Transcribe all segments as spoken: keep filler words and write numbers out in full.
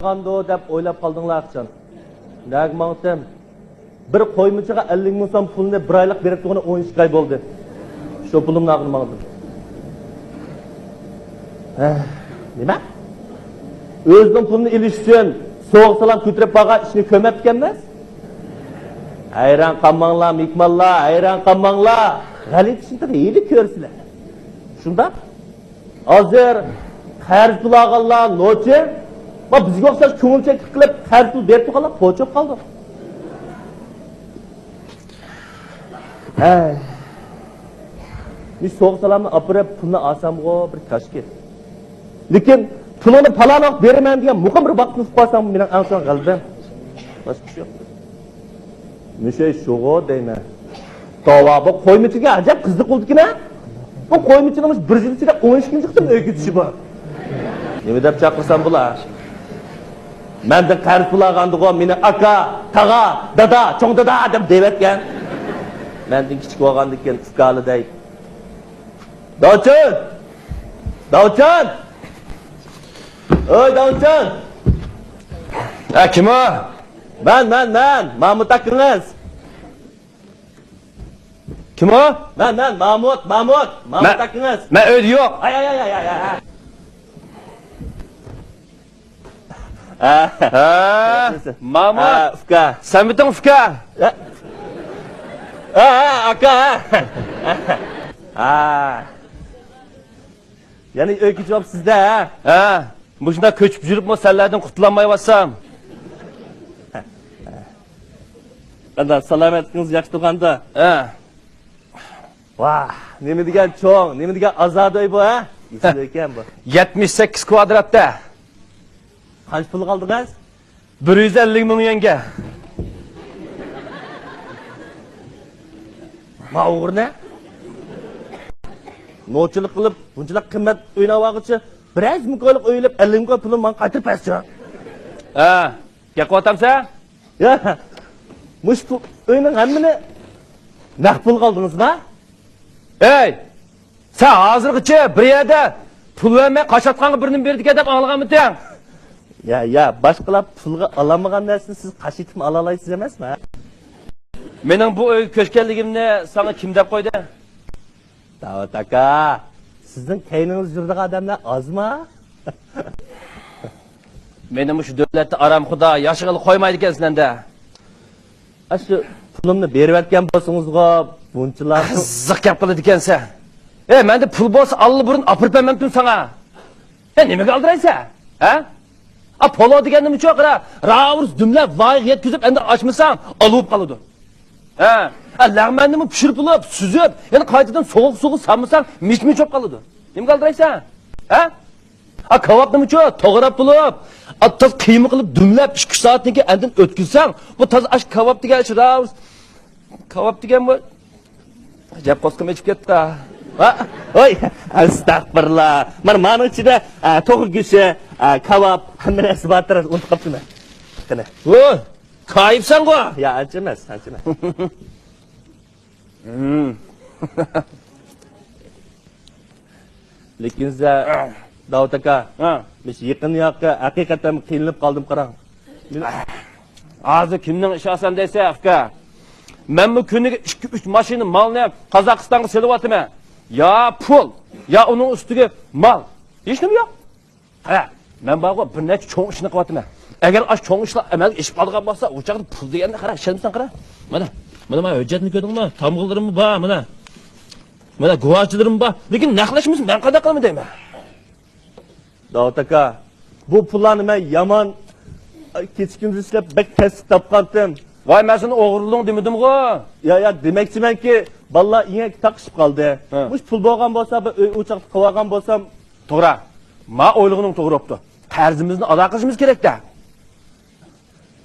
ماڭىدۇ دەپ ئويلاپ قالدىڭلارچۇ؟ نەگە ماڭىتتىم؟ بىر قويمىچىغا ئەللىك مىڭ سوم پۇلنى بىر ئايلىق بېرىپ تۇرغىنى ئون ئىككى ئاي بولدى. شۇ پۇلۇمنى ئالغىلى ماڭدىم. ھە، نېمە؟ ئۆزىنىڭ پۇلىنى ئېلىش ئۈچۈن سوغا سالام كۆتۈرۈپ بارغان ئىشىنى كۆرمەپتىكەنمىز. ھەيران قالماڭلار، مېھمانلار، ھەيران قالماڭلار. غەلىتە ئىشنى تېخى ھېلى كۆرىسىلەر. شۇنداق؟ ھازىر قەرز پۇل ئالغانلار نوچى، ۋە بىزگە ئوخشاش كۆڭۈلچەكلىك قىلىپ قەرز پۇل بېرىپ تۇرغانلار پوچ بولۇپ قالدى. ھەي. مۇشۇ سوغا سالامنى ئاپىرىپ پۇلنى ئالسامغۇ بىر كاشكى. لېكىن پۇلۇڭنى پالان ۋاقىت بېرىمەن دېگەن مۇقىم بىر ۋاقىتنى ئۇقۇپ قالسام مېنىڭ ئەڭ چوڭ غەلىبەم. باشقا ئىش يوق. مۇشۇ شۇغۇ دەيمەن. توۋا، بۇ قويمىچىگە ئەجەب قىزىق بولىدىكەن ھە. بۇ قويمىچىنىڭ بىر يىل ئىچىدە ئون ئىككىنچى قېتىم ئۆيگە كېتىشى بار. نېمە دەپ چاقىرسام بولا؟ مەندىن قەرز پۇل ئالغاندىغۇ مېنى ئاكا، تاغا، دادا، چوڭ دادا دەپ دەۋەتكەن. مەندىن كىچىك بولغاندىكىن ئۇكالىدەي. داۋچىن! داۋچىن! ئۆي داۋچىن! ھە، كىم ئۇ؟ مەن، مەن، مەن، مامۇت ئاكىڭىز. كىم ئۇ؟ مەن، مەن، مامۇت، مامۇت، مامۇت ئاكىڭىز. مەن ئۆيدە يوق. ئاي، ئاي، ئاي. ھە. ھە، مامۇت. ھە، ئۇكا. سەنمىتىڭ ئۇكا؟ ھە. ھە، ھە، ئاكا، ھە. ھە. يەنە ئۆيگە كېچىۋاپسىز-دە، ھە؟ ھە. مۇشۇنداق كۆچۈپ يۈرۈپمۇ سەنلەردىن قۇتۇلالمايۋاتسام. قانداق، سالامەتلىكىڭىز ياخشى تۇرغاندا؟ ھە. ۋاھ، نېمە دېگەن چوڭ، نېمە دېگەن ئازادە ئۆي بۇ، ھە؟ ئېسىل ئۆيكەن بۇ. يەتمىش سەككىز كۋادراتتا. قانچە پۇلغا ئالدىڭىز؟ بىر يۈز ئەللىك مىڭ يۈەنگە. ما ئوغرىنى؟ نوچىلىق قىلىپ، بۇنچىلىك قىممەت ئۆينى ئالغىچە، بىر يۈز مىڭ كويلۇق ئۆي ئېلىپ، ئەللىك مىڭ كوي پۇلنى ماڭا قايتۇرۇپ بەرسىچۇ. ھە، گەپ قىلىۋاتامسەن؟ يا، مۇشۇ پۇ-، ئۆينىڭ ھەممىنى نەق پۇلغا ئالدىڭىزما؟ ئەي، سەن ھازىرغىچە بىر يەردە پۇل بەرمەي قاچاتقانغا بىرنېمە بېرىدىكەن دەپ ئاڭلىغانمىدىڭ؟ يا، يا، باشقىلار پۇلغا ئالالمىغان نەرسىنى سىز قاچىتىپمۇ ئالالايسىز ئەمەسمۇ، ھە؟ مېنىڭ بۇ ئۆيگە كۆچكەنلىكىمنى ساڭا كىم دەپ قويدى؟ داۋۇت ئاكا، سىزنىڭ كەينىڭىزدە يۈرىدىغان ئادەملەر ئازما؟ مېنى مۇشۇ دۆلەتتە ئارامخۇدا ياشىغىلى قويمايدىكەنسىلەر-دە. ئاشۇ پۇلۇمنى بېرىۋەتكەن بولسىڭىزغۇ، بۇنچىلار. قىزىق گەپ قىلىدىكەنسەن. ئەي، مەندە پۇل بولسا ئاللىبۇرۇن ئاپىرىپ بەرمەمتىم ساڭا. ھە، نېمىگە ئالدىرايسەن؟ ھە؟ ئا، پولۇ دېگەننىمۇ چوق، را، راۋۇرۇس دۈملەپ، ۋايىغا يەتكۈزۈپ، ئەمدى ئاچمىساڭ، ئالا بولۇپ قالىدۇ. ھە؟ ئا، لەغمەننىمۇ پىشۇرۇپ بولۇپ، سۈزۈپ، يەنە قايتىدىن سوغۇق سۇغا سالمىساڭ، مىچ-مىچ بولۇپ قالىدۇ. نېمىگە ئالدىرايسەن؟ ھە؟ ئا، كاۋاپنىمۇچۇ توغراپ بولۇپ، ئا، تازا قىيما قىلىپ دۈملەپ ئىككى ئۈچ سائەتتىن كېيىن ئاندىن ئۆتكۈزسەڭ، بۇ تازا ئاشۇ كاۋاپ دېگەن ئىش راۋۇرۇس. كاۋاپ دېگەن بۇ. ئەجەب قورسىقىم ئېچىپ كەتتى. ھا؟ ۋاي، ئەستەغپىرۇللا. مانا مانىڭ ئىچىدە، ئە، توخۇ گۆشى، ئە، كاۋاپ، ھەممە نەرسە بار، ئۇنتۇپ قاپتىمەن. قېنى. ۋوي، كايىپسەنغۇ؟ يا، ئانچە ئەمەس، ئانچە ئەمەس. ھىم. لېكىن سىزە، داۋۇت ئاكا، ھە. مۇشۇ يېقىن ياققا ھەقىقەتەن قىينىلىپ قالدىم، قاراڭ. ھازىر كىمنىڭ ئىشى ئاسان دەيسەن، ئۇكا؟ مەنمۇ كۈنىگە ئىككى، ئۈچ ماشىنا مالنى قازاقىستانغا سېلىۋاتىمەن. يا پۇل، يا ئۇنىڭ ئۈستىگە مال. ھېچنېمە يوق. ھە، مەن بارغۇ، بىر نەچچە چوڭ ئىشنى قىلىۋاتىمەن. ئەگەر ئاشۇ چوڭ ئىشلار ئەمەلگە ئېشىپ قالىدىغان بولسا، ئۇ چاغدا پۇل دېگەننى قارا، ئىشەنمىسەڭ قارا. مانا، مانا، مانا ھۆججەتنى كۆردۈڭمۇ؟ تامغىلىرىممۇ بار، مانا. مانا گۇۋاھچىلىرىممۇ بار. لېكىن نەقلەشمىسە مەن قانداق قىلىمەن دەيمەن. داۋۇت ئاكا، بۇ پۇللارنى مەن يامان كېچە-كۈندۈز ئىشلەپ بەك تەستە تاپقانتىم. ۋاي، مەن سېنى ئوغرىلىدىڭ دېمىدىمغۇ؟ يا، يا، دېمەكچىمەنكى، بالىلار ئېڭەك تاقىشىپ قالدى. ھە. مۇشۇ پۇل بولغان بولسا، بىر ئۆي ئوچاقتا قىلىۋالغان بولسام، توغرا. ما ئويلىغىنىڭ توغرا بوپتۇ. قەرزىمىزنى ئادا قىلىشىمىز كېرەك-دە.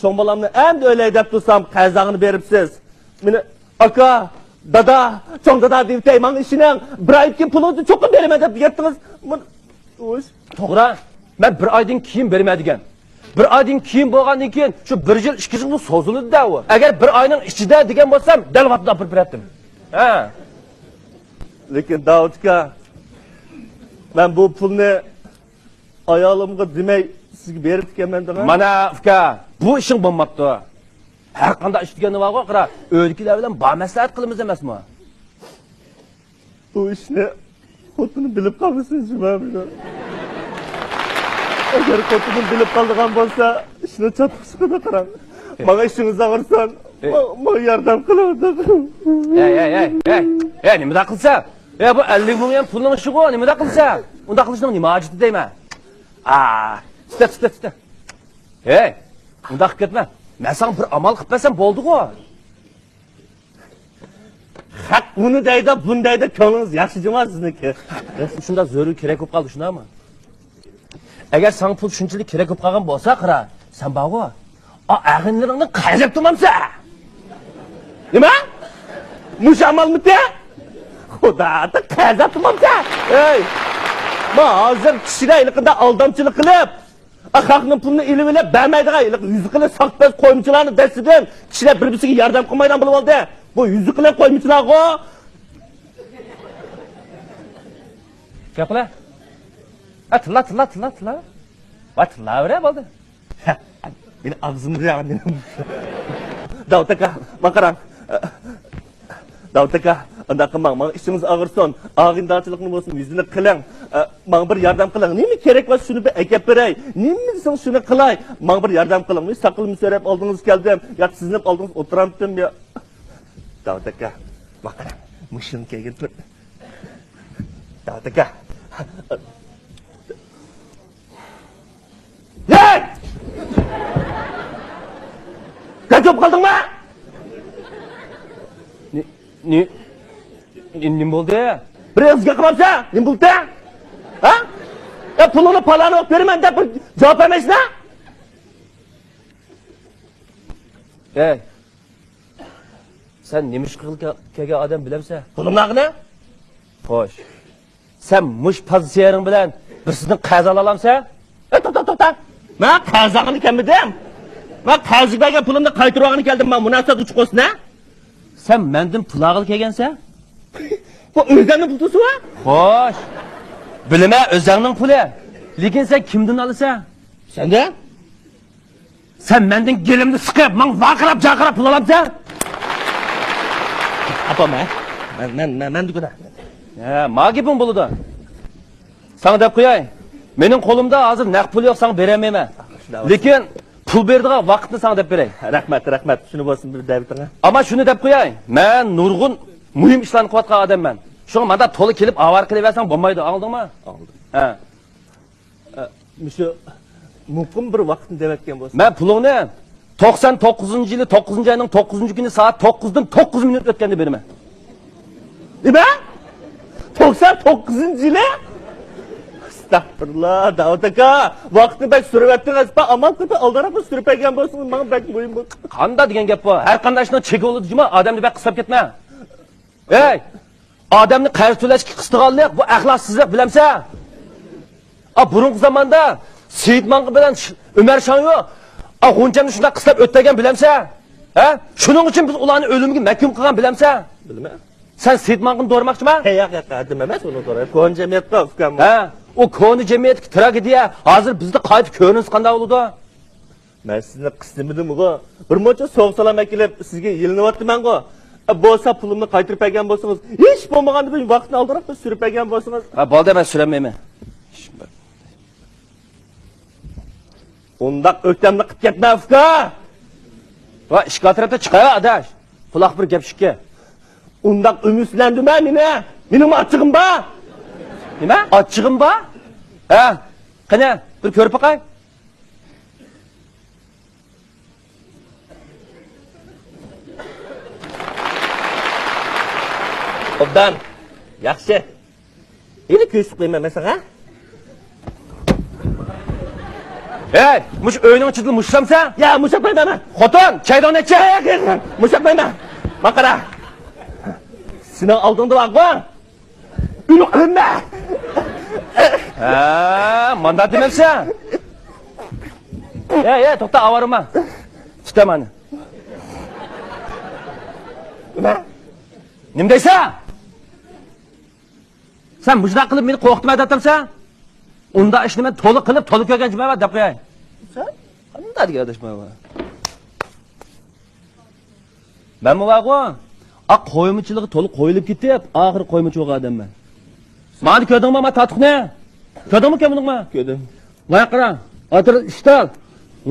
چوڭ بالامنى ئەمدى ئۆيلەي دەپ تۇرسام، قەرز ئاغىنى بېرىپسىز. مېنى ئاكا، دادا، چوڭ دادا دېۋىتەي، ماڭا ئىشىنىڭ. بىر ئايدىن كېيىن پۇلىڭىزنى چوقۇم بېرىمەن دەپ دېگەنتىڭىز. مانا، ئۇش. توغرا. مەن بىر ئايدىن كېيىن بېرىمەن دېگەن. بىر ئايدىن كېيىن بولغاندىن كېيىن شۇ بىر يىل، ئىككى يىلغا سوزۇلىدۇ-دە ئۇ. ئەگەر بىر ئاينىڭ ئىچىدە دېگەن بولسام، دەل ۋاقتىدا ئاپىرىپ بېرەتتىم. ھە. لېكىن داۋۇت ئاكا، مەن بۇ پۇلنى ئايالىمغا دېمەي، سىزگە بېرىپتىكەنمەن دەڭ. مانا ئۇكا، بۇ ئىشىڭ بولماپتۇ. ھەر قانداق ئىش دېگەننى بارغۇ، قارا، ئۆيدىكىلەر بىلەن بار مەسلىھەت قىلىمىز ئەمەسمۇ؟ بۇ ئىشنى خوتۇنۇم بىلىپ قالمىسۇن جۇما مېنىڭ. ئەگەر خوتۇنۇم بىلىپ قالىدىغان بولسا، ئىشنىڭ چاتىقى چىقىدۇ، قاراڭ. ماڭا ئىشىڭىز ئاغرىسۇن. ئەي. ما-، ماڭا ياردەم قىلىڭ. ئەي، ئەي، ئەي، ئەي، ئەي، نېمىنداق قىلسا؟ ئەي، بۇ ئەللىك مىڭ يۈەن پۇلنىڭ ئىشىغۇ، نېمىنداق قىلسا؟ ئۇنداق قىلىشنىڭ نېمە ھاجىتى دەيمەن؟ ئا، تۇتە، تۇتە، تۇتە. ھەي، ئۇنداق قىلىپ كەتمە. مەن ساڭا بىر ئامال قىلىپ بەرسەم بولدىغۇ. خەق ئۇنى دەيدۇ، بۇنى دەيدۇ، كۆڭلىڭىز ياخشى جۇما سىزنىڭكى. شۇنداق زۆرۈر كېرەك بولۇپ قالدى، شۇنداقمۇ؟ ئەگەر ساڭا پۇل شۇنچىلىك كېرەك بولۇپ قالغان بولسا، قارا، سەن بارغۇ، ئا، ئەغىنىلىرىڭنى قەرزەپ تۇرمامسەن؟ نېمە؟ مۇشۇ ئامالمىتى؟ خۇدادىن قەرزەپ تۇرمامسەن؟ ئەي، ما ھازىر كىشىلەر ھېلىقىدا ئالدامچىلىق قىلىپ، ئا، خەقنىڭ پۇلىنى ئېلىۋېلىپ بەرمەيدىغان ھېلىقى يۈزى قېلىن ساختىپەز قويمىچىلارنى دەستىدىن كىشىلەر بىر-بىرسىگە ياردەم قىلمايدىغان بولۇۋالدى. بۇ يۈزى قېلىن قويمىچىلارغۇ. گەپ قىلە. ئا، تىللا، تىللا، تىللا، تىللا. ۋا، تىللاۋېرە، بولدى. مېنى ئاغزىمغا ياغدى. داۋۇت ئاكا، ماڭا قاراڭ. داۋۇت ئاكا، ئۇنداق قىلماڭ، ماڭا ئىچىڭىز ئاغرىسۇن. ئاغىنىدارچىلىقنى بولسۇن يۈزلۈك قىلىڭ. ئە، ماڭا بىر ياردەم قىلىڭ. نېمە كېرەك بولسا شۇنى بىر ئەكەپ بېرەي. نېمە دېسىڭىز شۇنى قىلاي. ماڭا بىر ياردەم قىلىڭ. مەن ساقىلىمنى سۆرەپ ئالدىڭىزغا كەلدىم. يا سىزنى ئالدىڭىزغا ئولتۇرامتىم يا. داۋۇت ئاكا، ماڭا قاراڭ. مۇشۇنى كەلگىن تۇر. داۋۇت ئاكا. ھەي! گاجوپ قالدىڭما؟ نى-، نى-، نى-، نېمە بولدى؟ بىر ئېغىز گەپ قىلمامسەن؟ نېمە بولدى؟ ھە؟ يا پۇلۇڭنى پالانى بېرىمەن دەپ بىر جاۋاب بەرمەيسىلەر؟ ھەي! سەن نېمە ئىش قىلغىلى كەلگەن ئادەم بىلەمسەن؟ پۇلۇمنى ئالغىنى؟ خوش. سەن مۇشۇ پوزىتسىيەڭ بىلەن بىرسىدىن قەرز ئالالامسەن؟ ئە، توختا، توختا. مەن قەرز ئالغىلى كەلمىدىم. مەن قەرزگە بەرگەن پۇلۇمنى قايتۇرۇۋالغىلى كەلدىم. مانا مۇناسىۋەت ئۇچۇق بولسۇن ھە. سەن مەندىن پۇل ئالغىلى كەلگەنسەن؟ بۇ ئۆزۈڭنىڭ پۇلى. خوش. بىلىمەن ئۆزۈڭنىڭ پۇلى. لېكىن سەن كىمدىن ئالىسەن؟ سەندىن؟ سەن مەندىن گېلىمنى سىقىپ، ماڭا ۋارقىراپ-جارقىراپ پۇل ئالامسەن؟ ئاپام ھە؟ مەن، مەن، مەن، مەندە گۇناھ. ھە، ما گېپىڭ بولىدۇ. ساڭا دەپ قوياي. مېنىڭ قولۇمدا ھازىر نەق پۇل يوق، ساڭا بېرەلمەيمەن. شۇنداق بولسۇن. لېكىن پۇل بېرىدىغان ۋاقىتنى ساڭا دەپ بېرەي. رەھمەت، رەھمەت. شۇنى بولسۇن بىر دەۋىتىڭە. ئەمما شۇنى دەپ قوياي. مەن نۇرغۇن مۇھىم ئىشلارنى قىلىۋاتقان ئادەممەن. شۇڭا مانداق تولا كېلىپ ئاۋارە قىلىۋەرسەڭ بولمايدۇ، ئاڭلىدىڭمۇ؟ ئاڭلىدىم. ھە. ئە، مۇشۇ مۇقىم بىر ۋاقىتنى دەۋەتكەن بولسا. مەن پۇلۇڭنى توقسان توققۇزىنچى يىلى توققۇزىنچى ئاينىڭ توققۇزىنچى كۈنى سائەت توققۇزدىن توققۇز مىنۇت ئۆتكەندە بېرىمەن. نېمە؟ توقسان توققۇزىنچى يىلى؟ ئەستەغپۇرۇللا، داۋۇت ئاكا، ۋاقىتنى بەك سۈرۈۋەتتىڭىز. بىر ئامال قىلىپ ئالدىراقلا سۈرۈپ بەرگەن بولسىڭىز، ماڭا بەك مۇھىم بولدى. قانداق دېگەن گەپ بۇ؟ ھەر قانداق ئىشنىڭ چېكى بولىدۇ جۇما، ئادەمنى بەك قىستاپ كەتمە. ھەي! ئادەمنى قەرز تۆلەشكە قىستىغانلىق، بۇ ئەخلاقسىزلىق، بىلەمسەن؟ ئا، بۇرۇنقى زاماندا سېيىت ماڭقا بىلەن ش-، ئۆمەر شاڭيو، ئا، غۇنچەمنى شۇنداق قىستاپ ئۆتتۈرگەن، بىلەمسەن؟ ھە؟ شۇنىڭ ئۈچۈن بىز ئۇلارنى ئۆلۈمگە مەھكۇم قىلغان، بىلەمسەن؟ بىلىمەن. سەن سېيىت ماڭقىنى دورىماقچىما؟ ھە، ياق، ياق، ھەددىم ئەمەس ئۇنى دورا. كونا جەمئىيەتكە ئۇكام. ھە؟ ئۇ كونا جەمئىيەتتىكى تراگېدىيە ھازىر بىزدە قايتا كۆرۈنسە قانداق بولىدۇ؟ مەن سىزنى قىستىمىدىمغۇ؟ بىر مۇنچە سوۋغا-سالام ئەكېلىپ، سىزگە يېلىنىۋاتىمەنغۇ؟ ئە، بولسا پۇلۇمنى قايتۇرۇپ بەرگەن بولسىڭىز، ھېچ بولمىغاندا بىر ۋاقىتنى ئالدىراق بىر سۈرۈپ بەرگەن بولسىڭىز. ھە، بولدى، مەن سۈرەلمەيمەن. ئۇنداق ئۆكتەملىك قىلىپ كەتمە، ئۇكا! ۋا، ئىشىك ئەتراپتا چىقايا، ئاداش. قۇلاق بىر گەپ شۇكى. ئۇنداق ئۈمىدسىزلەندۈرمە مېنى. مېنىڭمۇ ئاچچىقىم بار. نېمە؟ ئاچچىقىم بار؟ ھە، قېنى، بىر كۆرۈپ باقاي. ئوبدان. ياخشى. ھېلى كۆيسۈپ قويىمەن مەن ساڭا. ھەي، مۇشۇ ئۆينىڭ ئىچىدىلا مۇشتلامسەن؟ يا، مۇشتلىمايمەن. خوتۇن، چايدىڭ نەچچە؟ ياق، ياق، ياق. مۇشتلىمايمەن. ماقارا. سېنىڭ ئالدىڭدا بارغۇ. ئۆلۈپ قالىمەن. ھە، مانداق دېمەمسەن. ھەي، ھەي، توختا، ئاۋارىما. تۇتە مانا. نېمە؟ نېمە دەيسەن؟ سەن مۇشۇنداق قىلىپ مېنى قورقۇتما دەپتىمسەن؟ ئۇنداق ئىشنى مەن تولا قىلىپ، تولا كۆرگەن جۇمۇ بار دەپ قوياي. دېگەن ئاداش مانا. مەنمۇ بارغۇ، ئا، قويمىچىلىقى تولۇق قويۇلۇپ كېتىپ، ئاخىرى قويمىچى بولغان ئادەممەن. مانا كۆردۈڭمۇ ما تاتۇقنى؟ كۆردۈڭمۇ، كۆرمىدىڭمۇ؟ كۆردۈم. مانا قارا، ئاتىرى ئۈچ تال،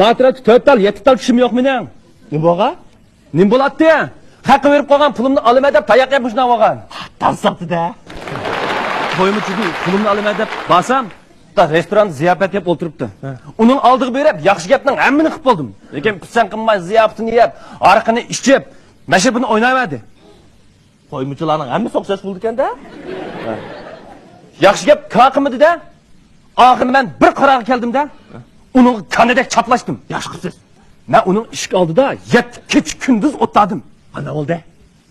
ئاتىرى تۆت تال، يەتتە تال چىشىم يوق مېنىڭ. نېمە بولغان؟ نېمە بولاتتى؟ خەققە بېرىپ قويغان پۇلۇمنى ئالىمەن دەپ تاياق يەپ مۇشۇنداق بولغان. تازا ساقتى-دە. قويمىچىدىن پۇلۇمنى ئالىمەن دەپ بارسام، دا رېستوراندا زىياپەت يەپ ئولتۇرۇپتۇ. ھە. ئۇنىڭ ئالدىغا بېرىپ، ياخشى گەپنىڭ ھەممىنى قىلىپ بولدۇم. لېكىن پىسەڭ قىلماي زىياپىتىنى يەپ، ھارىقىنى ئىچىپ، مەشرىپىنى ئويناۋەردى. قويمىچىلارنىڭ ھەممىسى ئوخشاش بولىدىكەن-دە. ھە. ياخشى گەپ كار قىلمىدى-دە. ئاخىرى مەن بىر قارارغا كەلدىم-دە. ھە. ئۇنىڭغا كانىدەك چاپلاشتىم. ياخشى قىپسىز. مەن ئۇنىڭ ئىشىك ئالدىدا يەتتە كېچە كۈندۈز ئولتۇردۇم. قانداق بولدى؟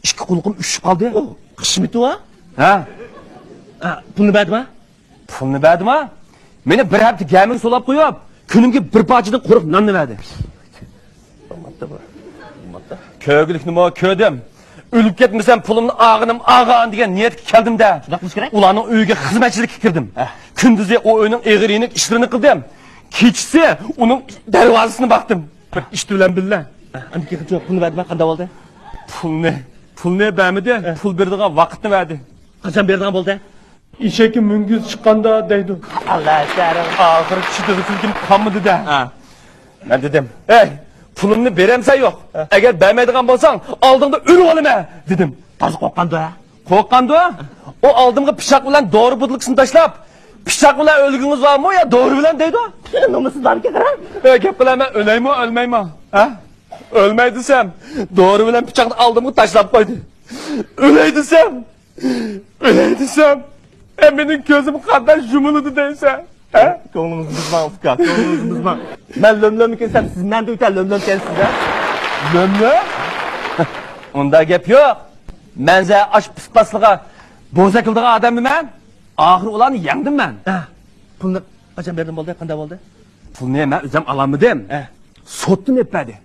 ئىككى قۇلىقىم ئۈشۈپ قالدى. ئۇ، قىسمىتى ۋا؟ ھە. ھە، پۇلنى بەردىما؟ پۇلنى بەردىما؟ مېنى بىر ھەپتە گەمىگە سولاپ قويۇپ، كۈنۈمگە بىر پارچىدىن قۇرۇق ناننى بەردى. كۆرگۈلۈكنىمۇ كۆردۈم. ئۆلۈپ كەتمىسەم، پۇلۇمنى ئالغىنىم ئالغان دېگەن نىيەتكە كەلدىم-دە. شۇنداق بولۇشى كېرەك. ئۇلارنىڭ ئۆيىگە خىزمەتچىلىككە كىردىم. ھە. كۈندۈزى ئۇ ئۆينىڭ ئېغىر-يېنىك ئىشلىرىنى قىلدىم. كېچىسى ئۇنىڭ دەرۋازىسىنى باقتىم. بىر ئىت بىلەن بىللە. ئاندىن كېيىن پۇلنى بەردىما، قانداق بولدى؟ پۇلنى، پۇلنى بەرمىدى. ھە. پۇل بېرىدىغان ۋاقىتنى بەردى. قاچان بېرىدىغان بولدى؟ ئېشەككە مۈڭگۈز چىققاندا دەيدۇ. ئاللا شەرم. ئاخىرى چىدىغۇسىلىكىم قالمىدى-دە. ھە. مەن دېدىم، ئەي، پۇلۇمنى بېرەمسەن يوق؟ ھە. ئەگەر بەرمەيدىغان بولساڭ، ئالدىڭدا ئۆلۈۋالىمەن، دېدىم. تازا قورققاندۇ، ھە؟ قورققاندۇ؟ ئۇ ئالدىمغا پىچاق بىلەن دورا بوتۇلكىسىنى تاشلاپ، پىچاق بىلەن ئۆلگۈڭىز بارمۇ يا دورا بىلەن دەيدۇ. نومۇسسىزلارنىڭكى قارا. ئەي، گەپ قىلىمەن، ئۆلەيمۇ، ئۆلمەيمۇ؟ ھە؟ ئۆلمەي دېسەم، دورا بىلەن پىچاقنى ئالدىمغا تاشلاپ قويدى. ئۆلەي دېسەم، ئۆلەي دېسەم، ئە، مېنىڭ كۆزۈم قانداق يۇمۇلىدۇ دەيسەن، ھە؟ كۆڭلىڭىزنى بۇزماڭ، ئۇكا، كۆڭلىڭىزنى بۇزماڭ. مەن لۆم-لۆممىكىن دېسەم، سىز مەندىن ئۆتە لۆم-لۆمكەنسىز-دە. لۆم-لۆم؟ ئۇنداق گەپ يوق. مەن زە ئاش پىسپاسلىغا بوزەك قىلىدىغان ئادەممۇ مەن. ئاخىرى ئۇلارنى يەڭدىم مەن. ھە. پۇلنى قاچان بەردىم بولدى؟ قانداق بولدى؟ پۇلنى مەن ئۆزۈم ئالالمىدىم. ھە. سوتتىن ئېلىپ بەردى.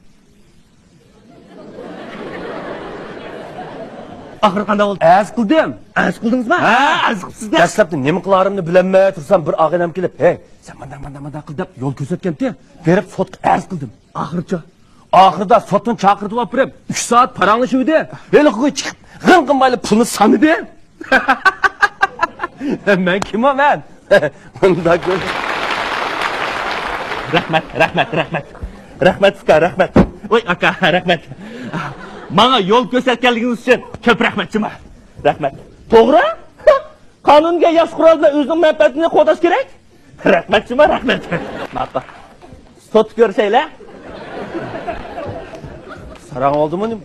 ئاخىرى قانداق بولدى؟ ئەرز قىلدىم. ئەرز قىلدىڭىزمۇ؟ ھە. ھە، ئەرز قىپسىز-دە. دەسلەپتە نېمە قىلارىمنى بىلەلمەي تۇرسام، بىر ئاغىنەم كېلىپ، ھەي، سەن مانداق، مانداق، مانداق قىل دەپ يول كۆرسەتكەنتى. بېرىپ سوتقا ئەرز قىلدىم. ئاخىرىچۇ؟ ئاخىرىدا سوتتىن چاقىرتىۋاپ بېرىپ، ئۈچ سائەت پاراڭلىشىۋىدى. ھېلىقى چىقىپ، غىڭ قىلمايلا پۇلنى سانىدى. مەن كىمۇ مەن؟ مۇنداق كۆر. رەھمەت، رەھمەت، رەھمەت. رەھمەت، ئۇكا، رەھمەت. ۋاي، ئاكا، رەھمەت. ماڭا يول كۆرسەتكەنلىكىڭىز ئۈچۈن كۆپ رەھمەت، جۇما. رەھمەت. توغرا؟ قانۇنغا ياخشى قورال بىلەن ئۆزىنىڭ مەنپەئەتىنى قوغداش كېرەك. رەھمەت، جۇما، رەھمەت. ماقۇل. سوتتا كۆرۈشەيلى. ساراڭ بولدىمۇ نېمە؟